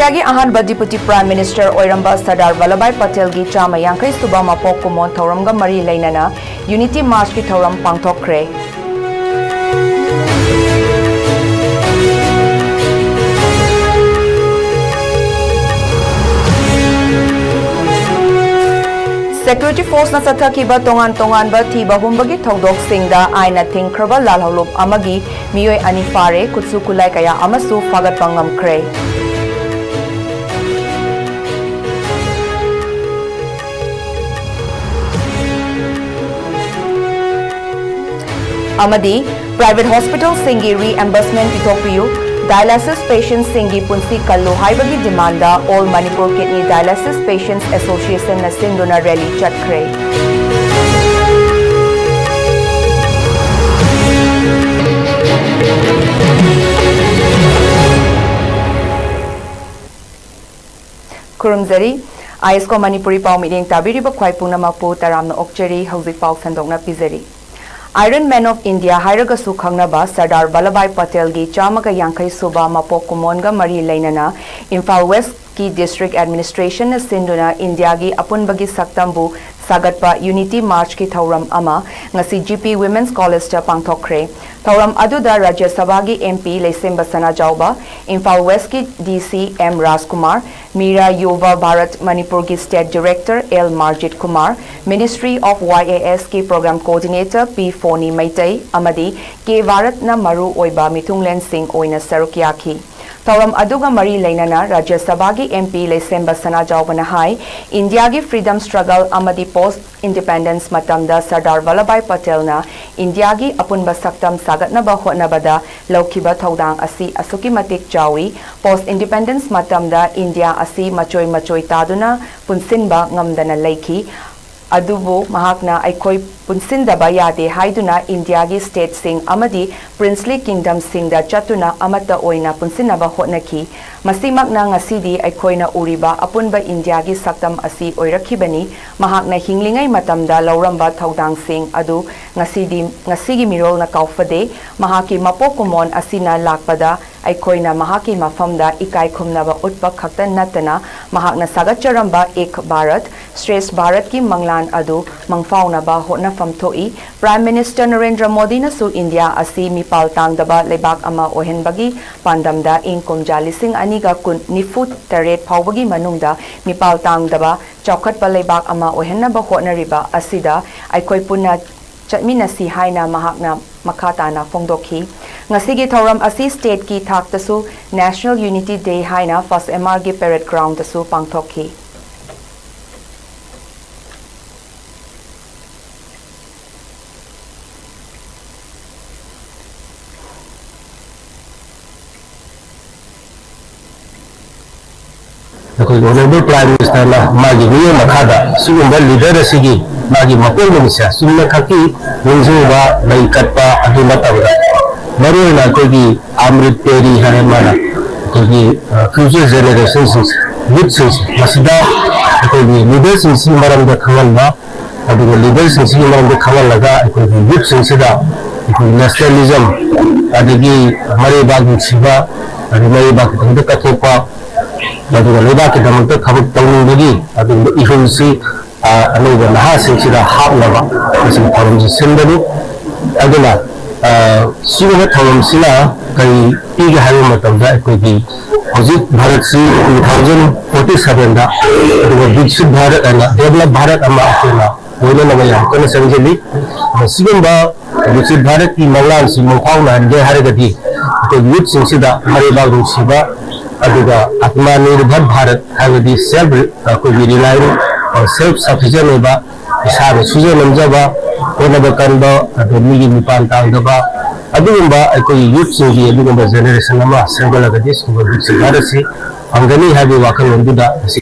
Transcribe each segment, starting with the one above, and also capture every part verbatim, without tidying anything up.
ꯏꯟꯗꯤꯌꯥꯒꯤ ꯑꯍꯥꯟꯕ Deputy Prime Minister ꯑꯣꯏꯔꯝꯕ ꯁꯔꯗꯥꯔ ꯚꯜꯂꯚꯚꯥꯏ ꯄꯇꯦꯜꯒꯤ ꯆꯥꯝꯃ ꯌꯥꯡꯈꯩ ꯁꯨꯕ ꯃꯄꯣꯛ ꯀꯨꯝꯑꯣꯟ ꯊꯧꯔꯝꯒ ꯃꯔꯤ ꯂꯩꯅꯅ Unity Marchꯀꯤ ꯊꯧꯔꯝ ꯄꯥꯡꯊꯣꯛꯈ꯭ꯔꯦ꯫ Security Forceꯅ ꯆꯠꯊꯈꯤꯕ ꯇꯣꯉꯥꯟ ꯇꯣꯉꯥꯟꯕ ꯊꯤꯕ ꯍꯨꯝꯕꯒꯤ ꯊꯧꯗꯣꯛꯁꯤꯡꯗ ꯑꯥꯏꯟꯅ ꯊꯤꯡꯈ꯭ꯔꯕ ꯂꯥꯜꯍꯧꯂꯨꯞ ꯑꯃꯒꯤ ꯃꯤꯑꯣꯏ ꯑꯅꯤ ꯐꯥꯔꯦ, ꯈꯨꯠꯁꯨ ꯈꯨꯠꯂꯥꯏ ꯀꯌꯥ ꯑꯃꯁꯨ ꯐꯥꯒꯠꯄ ꯉꯝꯈ꯭ꯔꯦ꯫ ꯑꯃꯗꯤ private hospitalꯁꯤꯡꯒꯤ reimbursement ꯄꯤꯊꯣꯛꯄꯤꯌꯨ, dialysis patientꯁꯤꯡꯒꯤ ꯄꯨꯟꯁꯤ ꯀꯜꯂꯨ ꯍꯥꯏꯕꯒꯤ demandꯗ All Manipur Kidney Dialysis Patients Associationꯅ ꯁꯤꯟꯗꯨꯅ rally ꯆꯠꯈ꯭ꯔꯦ꯫ ꯈꯨꯔꯨꯝꯖꯔꯤ꯫ ꯑꯥꯏ ꯑꯦꯁ ꯀꯣ ꯃꯅꯤꯄꯨꯔꯤ ꯄꯥꯎ ꯃꯤꯠꯌꯦꯡ ꯇꯥꯕꯤꯔꯤꯕ ꯈ꯭ꯋꯥꯏ ꯄꯨꯝꯅꯃꯛꯄꯨ ꯇꯔꯥꯝꯅ ꯑꯣꯛꯆꯔꯤ꯫ ꯍꯧꯖꯤꯛ ꯄꯥꯎ ꯁꯟꯗꯣꯛꯅ ꯄꯤꯖꯔꯤ꯫ Iron Man of India ꯍꯥꯏꯔꯒꯁꯨ ꯈꯪꯅꯕ ꯁꯔꯗꯥꯔ ꯚꯜꯂꯚꯚꯥꯏ ꯄꯇꯦꯜꯒꯤ ꯆꯥꯝꯃꯒ ꯌꯥꯡꯈꯩ ꯁꯨꯕ ꯃꯄꯣꯛ ꯀꯨꯝꯑꯣꯟꯒ ꯃꯔꯤ ꯂꯩꯅꯅ ꯏꯝꯐꯥꯜ Westꯀꯤ District Administrationꯅ ꯁꯤꯟꯗꯨꯅ ꯏꯟꯗꯤꯌꯥꯒꯤ ꯑꯄꯨꯟꯕꯒꯤ ꯁꯛꯇꯝꯕꯨ ꯁꯥꯒꯠꯄ Unity Marchꯀꯤ ꯊꯧꯔꯝ ꯑꯃ ꯉꯁꯤ G P Women's Collegeꯇ ꯄꯥꯡꯊꯣꯛꯈ꯭ꯔꯦ꯫ ꯊꯧꯔꯝ ꯑꯗꯨꯗ ꯔꯥꯖ꯭ꯌ ꯁꯚꯥꯒꯤ M P ꯂꯩꯁꯦꯝꯕ ꯁꯅꯥꯖꯥꯎꯕ, ꯏꯝꯐꯥꯜ Westꯀꯤ D C M ꯔꯥꯖꯀꯨꯃꯥꯔ, ꯃꯤꯔꯥ ꯌꯨꯚꯥ ꯚꯥꯔꯠ ꯃꯅꯤꯄꯨꯔꯒꯤ State Director L Marjit Kumar, Ministry of Y A Sꯀꯤ Program Coordinator P ꯐꯣꯅꯤ Meitei ꯑꯃꯗꯤ K ꯚꯥꯔꯠꯅ ꯃꯔꯨ ꯑꯣꯏꯕ ꯃꯤꯊꯨꯡꯂꯦꯟꯁꯤꯡ ꯑꯣꯏꯅ ꯁꯔꯨꯛ ꯌꯥꯈꯤ꯫ ꯊꯧꯔꯝ ꯑꯗꯨꯒ ꯃꯔꯤ ꯂꯩꯅꯅ ꯔꯥꯖ꯭ꯌ ꯁꯚꯥꯒꯤ M P ꯂꯩꯁꯦꯝꯕ ꯁꯅꯥꯖꯥꯎꯕꯅ ꯍꯥꯏ, ꯏꯟꯗꯤꯌꯥꯒꯤ freedom struggle ꯑꯃꯗꯤ post independence ꯃꯇꯝꯗ ꯁꯔꯗꯥꯔ ꯚꯜꯂꯚꯚꯥꯏ ꯄꯇꯦꯜꯅ ꯏꯟꯗꯤꯌꯥꯒꯤ ꯑꯄꯨꯟꯕ ꯁꯛꯇꯝ ꯁꯥꯒꯠꯅꯕ ꯍꯣꯠꯅꯕꯗ ꯂꯧꯈꯤꯕ ꯊꯧꯗꯥꯡ ꯑꯁꯤ ꯑꯁꯨꯛꯀꯤ ꯃꯇꯤꯛ ꯆꯥꯎꯏ꯫ Post independence ꯃꯇꯝꯗ ꯏꯟꯗꯤꯌꯥ ꯑꯁꯤ ꯃꯆꯣꯏ ꯃꯆꯣꯏ ꯇꯥꯗꯨꯅ ꯄꯨꯟꯁꯤꯟꯕ ꯉꯝꯗꯅ ꯂꯩꯈꯤ꯫ ꯑꯗꯨꯕꯨ ꯃꯍꯥꯛꯅ ꯑꯩꯈꯣꯏ ꯄꯨꯟꯁꯤꯟꯗꯕ ꯌꯥꯗꯦ ꯍꯥꯏꯗꯨꯅ ꯏꯟꯗꯤꯌꯥꯒꯤ stateꯁꯤꯡ ꯑꯃꯗꯤ princely kingdomꯁꯤꯡꯗ ꯆꯠꯇꯨꯅ ꯑꯃꯠꯇ ꯑꯣꯏꯅ ꯄꯨꯟꯁꯤꯟꯅꯕ ꯍꯣꯠꯅꯈꯤ꯫ ꯃꯁꯤꯃꯛꯅ ꯉꯁꯤꯗꯤ ꯑꯩꯈꯣꯏꯅ ꯎꯔꯤꯕ ꯑꯄꯨꯟꯕ ꯏꯟꯗꯤꯌꯥꯒꯤ ꯁꯛꯇꯝ ꯑꯁꯤ ꯑꯣꯏꯔꯛꯈꯤꯕꯅꯤ꯫ ꯃꯍꯥꯛꯅ ꯍꯤꯡꯂꯤꯉꯩ ꯃꯇꯝꯗ ꯂꯧꯔꯝꯕ ꯊꯧꯗꯥꯡꯁꯤꯡ ꯑꯗꯨ ꯉꯁꯤꯗꯤ, ꯉꯁꯤꯒꯤ ꯃꯤꯔꯣꯜꯅ ꯀꯥꯎꯐꯗꯦ꯫ ꯃꯍꯥꯛꯀꯤ ꯃꯄꯣꯛ ꯀꯨꯝꯑꯣꯟ ꯑꯁꯤꯅ ꯂꯥꯛꯄꯗ ꯑꯩꯈꯣꯏꯅ ꯃꯍꯥꯛꯀꯤ ꯃꯐꯝꯗ ꯏꯀꯥꯏ ꯈꯨꯝꯅꯕ ꯎꯠꯄ ꯈꯛꯇ ꯅꯠꯇꯅ, ꯃꯍꯥꯛꯅ ꯁꯥꯒꯠꯆꯔꯝꯕ ꯑꯦꯛ ꯚꯥꯔꯠ, ꯁ꯭ꯔꯦꯁ꯭ꯊ ꯚꯥꯔꯠꯀꯤ ꯃꯪꯂꯥꯟ ꯑꯗꯨ ꯃꯪꯐꯥꯎꯅꯕ ꯍꯣꯠꯅꯐꯝ ꯊꯣꯛꯏ꯫ Prime Minister ꯅꯔꯦꯟꯗ꯭ꯔ ꯃꯣꯗꯤꯅꯁꯨ ꯏꯟꯗꯤꯌꯥ ꯑꯁꯤ ꯃꯤꯄꯥꯜ ꯇꯥꯡꯗꯕ ꯂꯩꯕꯥꯛ ꯑꯃ ꯑꯣꯏꯍꯟꯕꯒꯤ ꯄꯥꯟꯗꯝꯗ ꯏꯪ ꯀꯨꯝꯖꯥ ꯂꯤꯁꯤꯡ ꯑꯅꯤꯒ ꯀꯨꯟ, ꯅꯤꯐꯨ ꯇꯔꯦꯠ ꯐꯥꯎꯕꯒꯤ ꯃꯅꯨꯡꯗ ꯃꯤꯄꯥꯜ ꯇꯥꯡꯗꯕ ꯆꯥꯎꯈꯠꯄ ꯂꯩꯕꯥꯛ ꯑꯃ ꯑꯣꯏꯍꯟꯅꯕ ꯍꯣꯠꯅꯔꯤꯕ ꯑꯁꯤꯗ ꯑꯩꯈꯣꯏ ꯄꯨꯟꯅ ꯆꯠꯃꯤꯟꯅꯁꯤ ꯍꯥꯏꯅ ꯃꯍꯥꯛꯅ ꯃꯈꯥ ꯇꯥꯅ ꯐꯣꯡꯗꯣꯛꯈꯤ꯫ ꯉꯁꯤꯒꯤ ꯊꯧꯔꯝ ꯑꯁꯤ stateꯀꯤ ꯊꯥꯛꯇꯁꯨ National Unity Day ꯍꯥꯏꯅ First M Rꯒꯤ parade groundꯗꯁꯨ ꯄꯥꯡꯊꯣꯛꯈꯤ꯫ ꯑꯩꯈꯣꯏꯒꯤ Honourable Prime Ministerꯅ ꯃꯥꯒꯤ ꯃꯤꯠꯌꯦꯡ ꯃꯈꯥꯗ ꯁꯤꯒꯨꯝꯕ leader ꯑꯁꯤꯒꯤ ꯃꯥꯒꯤ ꯃꯄꯣꯛ ꯅꯨꯃꯤꯠꯁꯦ ꯆꯨꯝꯅꯈꯛꯀꯤ ꯅꯤꯡꯁꯤꯡꯕ, ꯂꯩ ꯀꯠꯄ ꯑꯗꯨ ꯅꯠꯇꯕꯗ, ꯃꯔꯨꯑꯣꯏꯅ ꯑꯩꯈꯣꯏꯒꯤ ꯑꯃ꯭ꯔꯤꯠ ꯄꯦꯔꯤ ꯍꯥꯏꯅ ꯃꯥꯅ ꯑꯩꯈꯣꯏꯒꯤ, ꯑ, future generationꯁꯤꯡꯁꯦ, youthꯁꯤꯡꯁꯦ, ꯃꯁꯤꯗ ꯑꯩꯈꯣꯏꯒꯤ leaderꯁꯤꯡꯁꯤꯒꯤ ꯃꯔꯝꯗ ꯈꯪꯍꯟꯕ, ꯑꯗꯨꯒ leaderꯁꯤꯡꯁꯤꯒꯤ ꯃꯔꯝꯗ ꯈꯪꯍꯜꯂꯒ ꯑꯩꯈꯣꯏꯒꯤ youthꯁꯤꯡꯁꯤꯗ ꯑꯩꯈꯣꯏꯒꯤ nationalism, ꯑꯗꯒꯤ ꯃꯔꯩꯕꯥꯛ ꯅꯨꯡꯁꯤꯕ, ꯑꯗꯒꯤ ꯃꯔꯩꯕꯥꯛꯀꯤꯗꯃꯛꯇ ꯀꯠꯊꯣꯛꯄ, ꯑꯗꯨꯒ ꯂꯩꯕꯥꯛꯀꯤꯗꯃꯛꯇ ꯊꯕꯛ ꯇꯧꯅꯤꯡꯕꯒꯤ ꯑꯗꯨꯒꯨꯝꯕ ꯏꯍꯨꯜꯁꯤ, ꯑ, ꯑꯅꯧꯕ ꯅꯍꯥꯁꯤꯡꯁꯤꯗ ꯍꯥꯞꯅꯕ ꯃꯁꯤꯒꯤ ꯊꯧꯔꯝꯁꯤ ꯁꯤꯟꯕꯅꯤ꯫ ꯑꯗꯨꯅ, ꯑ, ꯁꯤꯒꯨꯝꯕ ꯊꯧꯔꯝꯁꯤꯅ ꯀꯔꯤ ꯄꯤꯒꯦ ꯍꯥꯏꯕ ꯃꯇꯝꯗ, ꯑꯩꯈꯣꯏꯒꯤ ꯍꯧꯖꯤꯛ ꯚꯥꯔꯠꯁꯤ two thousand forty sevenꯗ ꯑꯗꯨꯒ ꯕꯤꯛꯁꯤꯠ ꯚꯥꯔꯠ ꯍꯥꯏꯅ develop ꯚꯥꯔꯠ ꯑꯃ ꯑꯩꯈꯣꯏꯅ ꯑꯣꯏꯅꯅꯕ ꯌꯥꯝ ꯀꯟꯅ ꯆꯪꯁꯤꯜꯂꯤ꯫ ꯑꯗꯨꯅ ꯁꯤꯒꯨꯝꯕ ꯕꯤꯛꯁꯤꯠ ꯚꯥꯔꯠꯀꯤ ꯃꯪꯂꯥꯟꯁꯤ ꯃꯪꯐꯥꯎꯅꯍꯟꯒꯦ ꯍꯥꯏꯔꯒꯗꯤ ꯑꯩꯈꯣꯏ youthꯁꯤꯡꯁꯤꯗ ꯃꯔꯩꯕꯥꯛ ꯅꯨꯡꯁꯤꯕ, ꯑꯗꯨꯒ ꯑꯇꯃꯥ ꯅꯤꯔꯚꯔ ꯚꯥꯔꯠ ꯍꯥꯏꯕꯗꯤ self, ꯑꯩꯈꯣꯏꯒꯤ reliant, self sufficient ꯑꯣꯏꯕ, ꯏꯁꯥꯅ ꯁꯨꯖ ꯅꯣꯝꯖꯕ, ꯍꯣꯠꯅꯕ ꯀꯟꯕ, ꯑꯗꯨ ꯃꯤꯒꯤ ꯃꯤꯄꯥꯟ ꯇꯥꯡꯗꯕ, ꯑꯗꯨꯒꯨꯝꯕ ꯑꯩꯈꯣꯏꯒꯤ youthꯁꯤꯡꯒꯤ ꯑꯗꯨꯒꯨꯝꯕ generation ꯑꯃ ꯁꯦꯝꯒꯠꯂꯒꯗꯤ ꯁꯤꯒꯨꯝꯕ ꯕꯤꯛꯁꯤꯠ ꯚꯥꯔꯠ ꯑꯁꯤ ꯐꯪꯒꯅꯤ ꯍꯥꯏꯕꯒꯤ ꯋꯥꯈꯜꯂꯣꯟꯗꯨꯗ ꯉꯁꯤ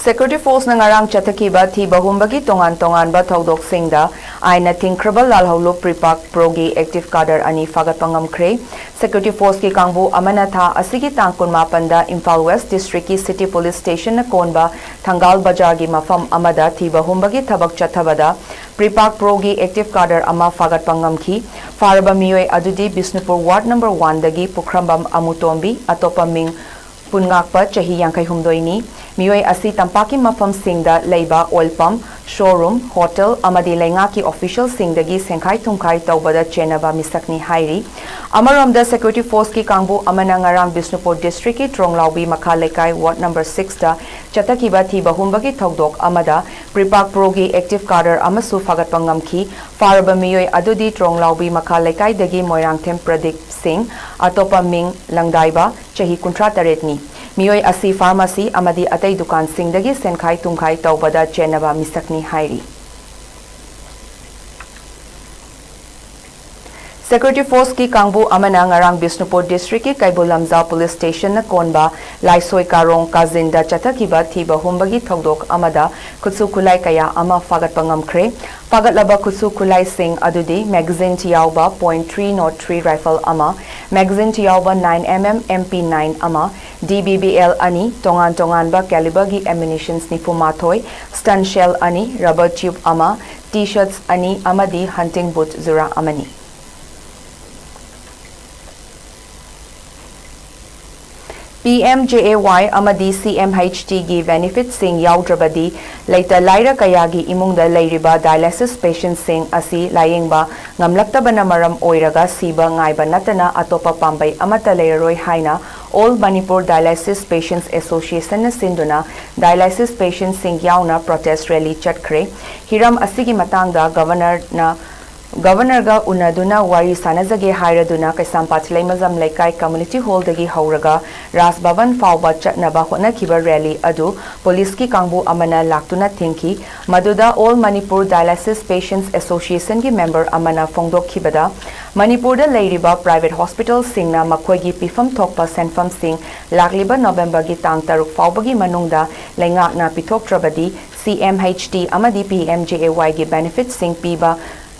Security forceꯅ ꯉꯔꯥꯡ ꯆꯠꯊꯈꯤꯕ ꯊꯤꯕ ꯍꯨꯝꯕꯒꯤ ꯇꯣꯉꯥꯟ ꯇꯣꯉꯥꯟꯕ ꯊꯧꯗꯣꯛꯁꯤꯡꯗ ꯑꯥꯏꯟꯅ ꯊꯤꯡꯈ꯭ꯔꯕ ꯂꯥꯜꯍꯧꯂꯨꯞ ꯄ꯭ꯔꯤꯄꯥꯛ ꯄ꯭ꯔꯣꯒꯤ active cadre ꯑꯅꯤ ꯐꯥꯒꯠꯄ ꯉꯝꯈ꯭ꯔꯦ꯫ Security forceꯀꯤ ꯀꯥꯡꯕꯨ ꯑꯃꯅ ꯊꯥ ꯑꯁꯤꯒꯤ ꯇꯥꯡ ꯀꯨꯟꯃꯥꯄꯟꯗ ꯏꯝꯐꯥꯜ West districtꯀꯤ City Police Stationꯅ ꯀꯣꯟꯕ ꯊꯪꯒꯥꯜ ꯕꯖꯥꯔꯒꯤ ꯃꯐꯝ ꯑꯃꯗ ꯊꯤꯕ ꯍꯨꯝꯕꯒꯤ ꯊꯕꯛ ꯆꯠꯊꯕꯗ ꯄ꯭ꯔꯤꯄꯥꯛ ꯄ꯭ꯔꯣꯒꯤ ꯑꯦꯛꯇꯤꯚ ꯀꯥꯗꯔ ꯑꯃ ꯐꯥꯒꯠꯄ ꯉꯝꯈꯤ꯫ ꯐꯥꯔꯕ ꯃꯤꯑꯣꯏ ꯑꯗꯨꯗꯤ ꯕꯤꯁꯅꯨꯄꯨꯔ ꯋꯥꯔꯗ ꯅꯝꯕꯔ ꯋꯥꯟꯗꯒꯤ ꯄꯨꯈ꯭ꯔꯝꯕꯝ ꯑꯃꯨꯇꯣꯝꯕꯤ, ꯑꯇꯣꯞꯄ ꯃꯤꯡ ꯄꯨꯟꯉꯥꯛꯄ, ꯆꯍꯤ ꯌꯥꯡꯈꯩ ꯍꯨꯝꯗꯣꯏꯅꯤ꯫ ꯃꯤꯑꯣꯏ ꯑꯁꯤ ꯇꯝꯄꯥꯛꯀꯤ ꯃꯐꯝꯁꯤꯡꯗ ꯂꯩꯕ ꯑꯣꯏꯜ ꯄꯝꯞ, ꯁꯣꯔꯨꯝ, ꯍꯣꯇꯦꯜ ꯑꯃꯗꯤ ꯂꯩꯉꯥꯛꯀꯤ ꯑꯣꯐꯤꯁꯤꯌꯦꯜꯁꯤꯡꯗꯒꯤ ꯁꯦꯟꯈꯥꯏ ꯊꯨꯝꯈꯥꯏ ꯇꯧꯕꯗ ꯆꯦꯟꯅꯕ ꯃꯤꯁꯛꯅꯤ ꯍꯥꯏꯔꯤ꯫ ꯑꯃꯔꯣꯝꯗ, ꯁꯦꯀ꯭ꯌꯨꯔꯤꯇꯤ ꯐꯣꯔꯁꯀꯤ ꯀꯥꯡꯕꯨ ꯑꯃꯅ ꯉꯔꯥꯡ ꯕꯤꯁꯅꯨꯄꯨꯔ ꯗꯤꯁꯇ꯭ꯔꯤꯛꯀꯤ ꯇ꯭ꯔꯣꯡꯂꯥꯎꯕꯤ ꯃꯈꯥ ꯂꯩꯀꯥꯏ ꯋꯥꯔꯗ ꯅꯝꯕꯔ ꯁꯤꯛꯁꯇ ꯆꯠꯊꯈꯤꯕ ꯊꯤꯕ ꯍꯨꯝꯕꯒꯤ ꯊꯧꯗꯣꯛ ꯑꯃꯗ ꯄ꯭ꯔꯤꯄꯥꯛ ꯄ꯭ꯔꯣꯒꯤ ꯑꯦꯛꯇꯤꯚ ꯀꯥꯗꯔ ꯑꯃꯁꯨ ꯐꯥꯒꯠꯄ ꯉꯝꯈꯤ꯫ ꯐꯥꯔꯕ ꯃꯤꯑꯣꯏ ꯑꯗꯨꯗꯤ ꯇ꯭ꯔꯣꯡꯂꯥꯎꯕꯤ ꯃꯈꯥ ꯂꯩꯀꯥꯏꯗꯒꯤ ꯃꯣꯏꯔꯥꯡꯊꯦꯝ ꯄ꯭ꯔꯗꯤꯞ ꯁꯤꯡ, ꯑꯇꯣꯞꯄ ꯃꯤꯡ ꯂꯪꯗꯥꯏꯕ, ꯆꯍꯤ ꯀꯨꯟꯊ꯭ꯔꯥ ꯇꯔꯦꯠꯅꯤ꯫ ꯃꯤꯑꯣꯏ ꯑꯁꯤ ꯐꯥꯔꯃꯥꯁꯤ ꯑꯃꯗꯤ ꯑꯇꯩ ꯗꯨꯀꯥꯟꯁꯤꯡꯗꯒꯤ ꯁꯦꯟꯈꯥꯏ ꯊꯨꯝꯈꯥꯏ ꯇꯧꯕꯗ ꯆꯦꯟꯅꯕ ꯃꯤꯁꯛꯅꯤ ꯍꯥꯏꯔꯤ꯫ ꯁꯦꯀ꯭ꯌꯨꯔꯤꯇꯤ ꯐꯣꯔꯁꯀꯤ ꯀꯥꯡꯕꯨ ꯑꯃꯅ ꯉꯔꯥꯡ ꯕꯤꯁꯅꯨꯄꯨꯔ ꯗꯤꯁꯇ꯭ꯔꯤꯛꯀꯤ ꯀꯩꯕꯨꯜ ꯂꯝꯖꯥꯎ ꯄꯨꯂꯤꯁ ꯁ꯭ꯇꯦꯁꯟꯅ ꯀꯣꯟꯕ ꯂꯥꯏꯁꯣꯏ ꯀꯥꯔꯣꯡ ꯀꯥꯖꯤꯟꯗ ꯆꯠꯊꯈꯤꯕ ꯊꯤꯕ ꯍꯨꯝꯕꯒꯤ ꯊꯧꯗꯣꯛ ꯑꯃꯗ ꯈꯨꯠꯁꯨ ꯈꯨꯠꯂꯥꯏ ꯀꯌꯥ ꯑꯃ ꯐꯥꯒꯠꯄ ꯉꯝꯈ꯭ꯔꯦ꯫ ꯐꯥꯒꯠꯂꯕ ꯈꯨꯠꯁꯨ ꯈꯨꯠꯂꯥꯏꯁꯤꯡ ꯑꯗꯨꯗꯤ ꯃꯦꯒꯥꯖꯤꯟ ꯌꯥꯎꯕ point three nought three rifle ꯑꯃ, ꯃꯦꯒꯥꯖꯤꯟ ꯌꯥꯎꯕ nine M M M P nine ꯑꯃ, ꯗꯤ ꯕꯤ ꯕꯤ ꯑꯦꯜ ꯑꯅꯤ, ꯇꯣꯉꯥꯟ ꯇꯣꯉꯥꯟꯕ ꯀꯦꯂꯤꯕꯔꯒꯤ ꯑꯦꯃꯨꯅꯤꯁꯟꯁ ꯅꯤꯐꯨ ꯃꯥꯊꯣꯏ, ꯁ꯭ꯇꯟ ꯁꯦꯜ ꯑꯅꯤ, ꯔꯕꯔ ꯇ꯭ꯌꯨꯕ ꯑꯃ, ꯇꯤ ꯁꯔꯠꯁ ꯑꯅꯤ ꯑꯃꯗꯤ ꯍꯟꯇꯤꯡ ꯕꯨꯠ ꯖꯨꯔꯥ ꯑꯃꯅꯤ꯫ ꯄꯤ ꯑꯦꯝ ꯖꯦ ꯑꯦ ꯋꯥꯏ ꯑꯃꯗꯤ ꯁꯤ ꯑꯦꯝ ꯍꯩꯆ ꯇꯤꯒꯤ ꯕꯦꯅꯤꯐꯤꯠꯁꯤꯡ ꯌꯥꯎꯗ꯭ꯔꯕꯗꯤ ꯂꯩꯇ ꯂꯥꯏꯔ ꯀꯌꯥꯒꯤ ꯏꯃꯨꯡꯗ ꯂꯩꯔꯤꯕ ꯗꯥꯏꯂꯥꯏꯁꯤꯁ ꯄꯦꯁꯦꯟꯠꯁꯤꯡ ꯑꯁꯤ ꯂꯥꯌꯦꯡꯕ ꯉꯝꯂꯛꯇꯕꯅ ꯃꯔꯝ ꯑꯣꯏꯔꯒ ꯁꯤꯕ ꯉꯥꯏꯕ ꯅꯠꯇꯅ ꯑꯇꯣꯞꯄ ꯄꯥꯝꯕꯩ ꯑꯃꯠꯇ ꯂꯩꯔꯔꯣꯏ ꯍꯥꯏꯅ All Manipur Dialysis Patients Associationꯅ ꯁꯤꯟꯗꯨꯅ ꯗꯥꯏꯂꯥꯏꯁꯤꯁ ꯄꯦꯁꯦꯟꯠꯁꯤꯡ ꯌꯥꯎꯅ ꯄ꯭ꯔꯣꯇꯦꯁ ꯔꯦꯂꯤ ꯆꯠꯈ꯭ꯔꯦ꯫ ꯍꯤꯔꯝ ꯑꯁꯤꯒꯤ ꯃꯇꯥꯡꯗ ꯒꯚꯔꯅꯔꯅ ꯒꯚꯔꯅꯔꯒ ꯎꯅꯗꯨꯅ ꯋꯥꯔꯤ ꯁꯥꯟꯅꯖꯒꯦ ꯍꯥꯏꯔꯗꯨꯅ ꯀꯩꯁꯥꯝꯄꯥꯠ ꯂꯩꯃꯖꯝ ꯂꯩꯀꯥꯏ ꯀꯝꯃ꯭ꯌꯨꯅꯤꯇꯤ ꯍꯣꯜꯗꯒꯤ ꯍꯧꯔꯒ ꯔꯥꯖ ꯚꯕꯟ ꯐꯥꯎꯕ ꯆꯠꯅꯕ ꯍꯣꯠꯅꯈꯤꯕ ꯔꯦꯂꯤ ꯑꯗꯨ ꯄꯨꯂꯤꯁꯀꯤ ꯀꯥꯡꯕꯨ ꯑꯃꯅ ꯂꯥꯛꯇꯨꯅ ꯊꯤꯡꯈꯤ꯫ ꯃꯗꯨꯗ All Manipur Dialysis Patients Associationꯒꯤ ꯃꯦꯝꯕꯔ ꯑꯃꯅ ꯐꯣꯡꯗꯣꯛꯈꯤꯕꯗ, ꯃꯅꯤꯄꯨꯔꯗ ꯂꯩꯔꯤꯕ ꯄ꯭ꯔꯥꯏꯚꯦꯠ ꯍꯣꯁꯄꯤꯇꯥꯜꯁꯤꯡꯅ ꯃꯈꯣꯏꯒꯤ ꯄꯤꯐꯝ ꯊꯣꯛꯄ ꯁꯦꯟꯐꯝꯁꯤꯡ ꯂꯥꯛꯂꯤꯕ ꯅꯣꯚꯦꯝꯕꯔꯒꯤ ꯇꯥꯡ ꯇꯔꯨꯛ ꯐꯥꯎꯕꯒꯤ ꯃꯅꯨꯡꯗ ꯂꯩꯉꯥꯛꯅ ꯄꯤꯊꯣꯛꯇ꯭ꯔꯕꯗꯤ ꯁꯤ ꯑꯦꯝ ꯍꯩꯆ ꯇꯤ ꯑꯃꯗꯤ ꯄꯤ ꯑꯦꯝ ꯖꯦ ꯑꯦ ꯋꯥꯏꯒꯤ ꯕꯦꯅꯤꯐꯤꯠꯁꯤꯡ ꯄꯤꯕ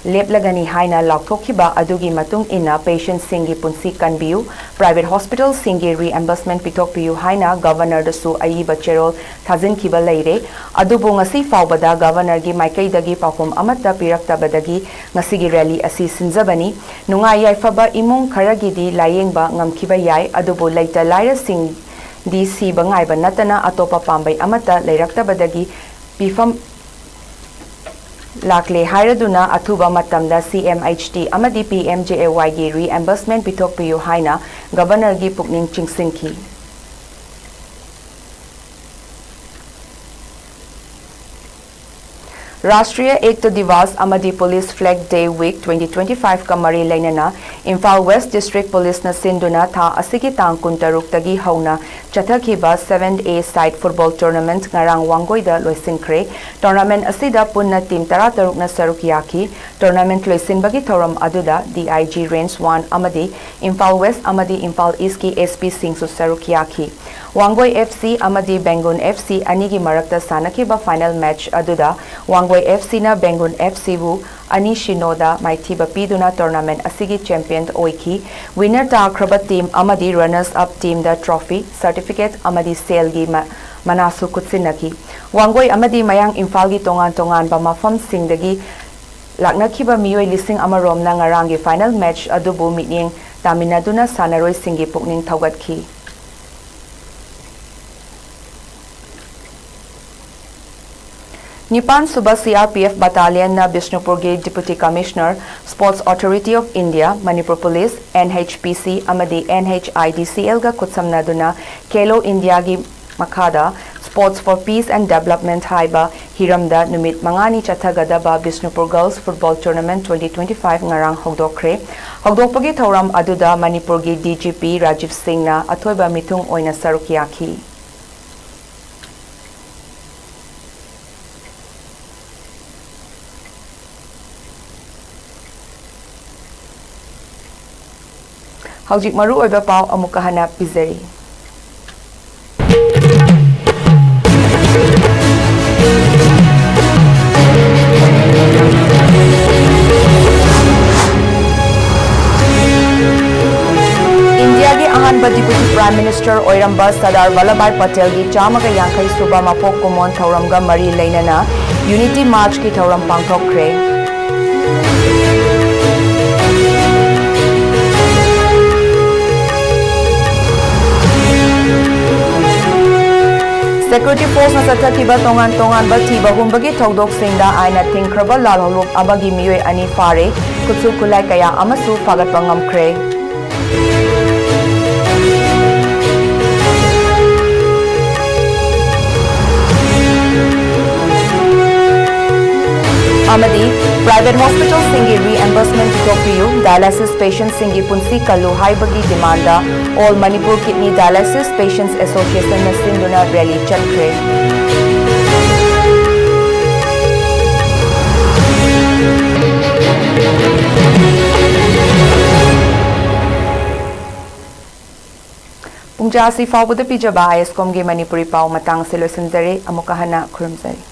ꯂꯦꯞꯂꯒꯅꯤ ꯍꯥꯏꯅ ꯂꯥꯎꯊꯣꯛꯈꯤꯕ ꯑꯗꯨꯒꯤ ꯃꯇꯨꯡ ꯏꯟꯅ patientꯁꯤꯡꯒꯤ ꯄꯨꯟꯁꯤ ꯀꯟꯕꯤꯌꯨ, private hospitalꯁꯤꯡꯒꯤ reimbursement ꯄꯤꯊꯣꯛꯄꯤꯌꯨ ꯍꯥꯏꯅ Governorꯗꯁꯨ ꯑꯏꯕ ꯆꯦꯔꯣꯜ ꯊꯥꯖꯤꯟꯈꯤꯕ ꯂꯩꯔꯦ꯫ ꯑꯗꯨꯕꯨ ꯉꯁꯤ ꯐꯥꯎꯕꯗ Governorꯒꯤ ꯃꯥꯏꯀꯩꯗꯒꯤ ꯄꯥꯎꯈꯨꯝ ꯑꯃꯠꯇ ꯄꯤꯔꯛꯇꯕꯗꯒꯤ ꯉꯁꯤꯒꯤ rally ꯑꯁꯤ ꯁꯤꯟꯖꯕꯅꯤ꯫ ꯅꯨꯡꯉꯥꯏ ꯌꯥꯏꯐꯕ ꯏꯃꯨꯡ ꯈꯔꯒꯤꯗꯤ ꯂꯥꯏꯌꯦꯡꯕ ꯉꯝꯈꯤꯕ ꯌꯥꯏ, ꯑꯗꯨꯕꯨ ꯂꯩꯇ ꯂꯥꯏꯔꯁꯤꯡꯗꯤ ꯁꯤꯕ ꯉꯥꯏꯕ ꯅꯠꯇꯅ ꯑꯇꯣꯞꯄ ꯄꯥꯝꯕꯩ ꯑꯃꯠꯇ ꯂꯩꯔꯛꯇꯕꯗꯒꯤ ꯄꯤꯐꯝ ꯂꯥꯛꯂꯦ ꯍꯥꯏꯔꯗꯨꯅ ꯑꯊꯨꯕ ꯃꯇꯝꯗ CMHT ꯑꯃꯗꯤ PMJAYꯒꯤ reimbursement ꯄꯤꯊꯣꯛꯄꯤꯌꯨ ꯍꯥꯏꯅ Governorꯒꯤ ꯄꯨꯛꯅꯤꯡ ꯆꯤꯡꯁꯤꯟꯈꯤ꯫ ꯔꯥꯁꯇ꯭ꯔꯤꯌ ꯑꯦꯛꯇ ꯗꯤꯋꯥꯁ ꯑꯃꯗꯤ Police Flag Day Week twenty twenty-fiveꯀ ꯃꯔꯤ ꯂꯩꯅꯅ ꯏꯝꯐꯥꯜ West District Policeꯅ ꯁꯤꯟꯗꯨꯅ ꯊꯥ ꯑꯁꯤꯒꯤ ꯇꯥꯡ ꯀꯨꯟꯇꯔꯨꯛꯇꯒꯤ ꯍꯧꯅ ꯆꯠꯊꯈꯤꯕ seven A side football tournament ꯉꯔꯥꯡ ꯋꯥꯡꯒꯣꯏꯗ ꯂꯣꯏꯁꯤꯟꯈ꯭ꯔꯦ꯫ Tournament ꯑꯁꯤꯗ ꯄꯨꯟꯅ team ꯇꯔꯥꯇꯔꯨꯛꯅ ꯁꯔꯨꯛ ꯌꯥꯈꯤ꯫ Tournament ꯂꯣꯏꯁꯤꯟꯕꯒꯤ ꯊꯧꯔꯝ ꯑꯗꯨꯗ DIG Range one ꯑꯃꯗꯤ ꯏꯝꯐꯥꯜ West ꯑꯃꯗꯤ ꯏꯝꯐꯥꯜ Eastꯀꯤ SPꯁꯤꯡꯁꯨ ꯁꯔꯨꯛ ꯌꯥꯈꯤ꯫ ꯋꯥꯡꯒꯣꯏ FC ꯑꯃꯗꯤ ꯕꯦꯡꯒꯨꯟ FC ꯑꯅꯤꯒꯤ ꯃꯔꯛꯇ ꯁꯥꯟꯅꯈꯤꯕ final match ꯑꯗꯨꯗ ꯋꯥꯡꯒꯣꯏ FCꯅ ꯕꯦꯡꯒꯨꯟ FCꯕꯨ ꯑꯅꯤ ꯁꯤꯅꯣꯗ ꯃꯥꯏꯊꯤꯕ ꯄꯤꯗꯨꯅ tournament ꯑꯁꯤꯒꯤ champion ꯑꯣꯏꯈꯤ꯫ Winner ꯇꯥꯈ꯭ꯔꯕ team ꯑꯃꯗꯤ runners up teamꯗ trophy, certificate ꯑꯃꯗꯤ ꯁꯦꯜꯒꯤ ꯃ-, ꯃꯅꯥꯁꯨ ꯈꯨꯠꯁꯤꯟꯅꯈꯤ꯫ ꯋꯥꯡꯒꯣꯏ ꯑꯃꯗꯤ ꯃꯌꯥꯡ ꯏꯝꯐꯥꯜꯒꯤ ꯇꯣꯉꯥꯟ ꯇꯣꯉꯥꯟꯕ ꯃꯐꯝꯁꯤꯡꯗꯒꯤ ꯂꯥꯛꯅꯈꯤꯕ ꯃꯤꯑꯣꯏ ꯂꯤꯁꯤꯡ ꯑꯃ ꯔꯣꯝꯅ ꯉꯔꯥꯡꯒꯤ final match ꯑꯗꯨꯕꯨ ꯃꯤꯠꯌꯦꯡ ꯇꯥꯃꯤꯟꯅꯗꯨꯅ ꯁꯥꯟꯅꯔꯣꯏꯁꯤꯡꯒꯤ ꯄꯨꯛꯅꯤꯡ ꯊꯧꯒꯠꯈꯤ꯫ ꯅꯤꯄꯥꯟ ꯁꯨꯕ CRPF battalionꯅ ꯕꯤꯁꯅꯨꯄꯨꯔꯒꯤ Deputy Commissioner, Sports Authority of India, Manipur Police, NHPC ꯑꯃꯗꯤ NHIDCLꯒ ꯈꯨꯠꯁꯝꯅꯗꯨꯅ Khelo Indiaꯒꯤ ꯃꯈꯥꯗ Sports for Peace and Development ꯍꯥꯏꯕ ꯍꯤꯔꯝꯗ ꯅꯨꯃꯤꯠ ꯃꯉꯥꯅꯤ ꯆꯠꯊꯒꯗꯕ Bishnupur Girls Football Tournament twenty twenty-five ꯉꯔꯥꯡ ꯍꯧꯗꯣꯛꯈ꯭ꯔꯦ꯫ ꯍꯧꯗꯣꯛꯄꯒꯤ ꯊꯧꯔꯝ ꯑꯗꯨꯗ ꯃꯅꯤꯄꯨꯔꯒꯤ DGP ꯔꯥꯖꯤꯕ ꯁꯤꯡꯅ ꯑꯊꯣꯏꯕ ꯃꯤꯊꯨꯡ ꯑꯣꯏꯅ ꯁꯔꯨꯛ ꯌꯥꯈꯤ꯫ ꯍꯧꯖꯤꯛ ꯃꯔꯨꯑꯣꯏꯕ ꯄꯥꯎ ꯑꯃꯨꯛꯀ ꯍꯟꯅ ꯄꯤꯖꯔꯤ꯫ ꯑꯣꯏꯔꯝꯕ ꯁꯔꯗꯥꯔ ꯚꯜꯂꯚꯚꯥꯏ ꯄꯇꯦꯜꯒꯤ ꯆꯥꯝꯃꯒ ꯌꯥꯡꯈꯩ ꯁꯨꯕ ꯃꯄꯣꯛ ꯀꯨꯝꯑꯣꯟ ꯊꯧꯔꯝꯒ ꯃꯔꯤ ꯂꯩꯅꯅ Unity Marchꯀꯤ ꯊꯧꯔꯝ ꯄꯥꯡꯊꯣꯛꯈ꯭ꯔꯦ꯫ Security Forceꯅ ꯆꯠꯊꯈꯤꯕ ꯇꯣꯉꯥꯟ ꯇꯣꯉꯥꯟꯕ ꯊꯤꯕ ꯍꯨꯝꯕꯒꯤ ꯊꯧꯗꯣꯛꯁꯤꯡꯗ ꯑꯥꯏꯟꯅ ꯊꯤꯡꯈ꯭ꯔꯕ ꯂꯥꯜꯍꯧꯂꯨꯞ ꯑꯃꯒꯤ ꯃꯤꯑꯣꯏ ꯑꯅꯤ ꯐꯥꯔꯦ, ꯈꯨꯠꯁꯨ ꯈꯨꯠꯂꯥꯏ ꯀꯌꯥ ꯑꯃꯁꯨ ꯐꯥꯒꯠꯄ ꯉꯝꯈ꯭ꯔꯦ꯫ ꯑꯃꯗꯤ private hospitalꯁꯤꯡꯒꯤ reimbursement ꯄꯤꯊꯣꯛꯄꯤꯌꯨ, dialysis patientꯁꯤꯡꯒꯤ ꯄꯨꯟꯁꯤ ꯀꯜꯂꯨ ꯍꯥꯏꯕꯒꯤ demandꯗ All Manipur Kidney Dialysis Patients Associationꯅ ꯁꯤꯟꯗꯨꯅ rally ꯆꯠꯈ꯭ꯔꯦ꯫ ꯄꯨꯡꯖꯥ ꯑꯁꯤ ꯐꯥꯎꯕꯗ ꯄꯤꯖꯕ ISCOMꯒꯤ ꯃꯅꯤꯄꯨꯔꯤ ꯄꯥꯎ ꯃꯇꯥꯡ ꯑꯁꯤ ꯂꯣꯏꯁꯤꯟꯖꯔꯦ꯫ ꯑꯃꯨꯛꯀ ꯍꯟꯅ ꯈꯨꯔꯨꯝꯖꯔꯤ꯫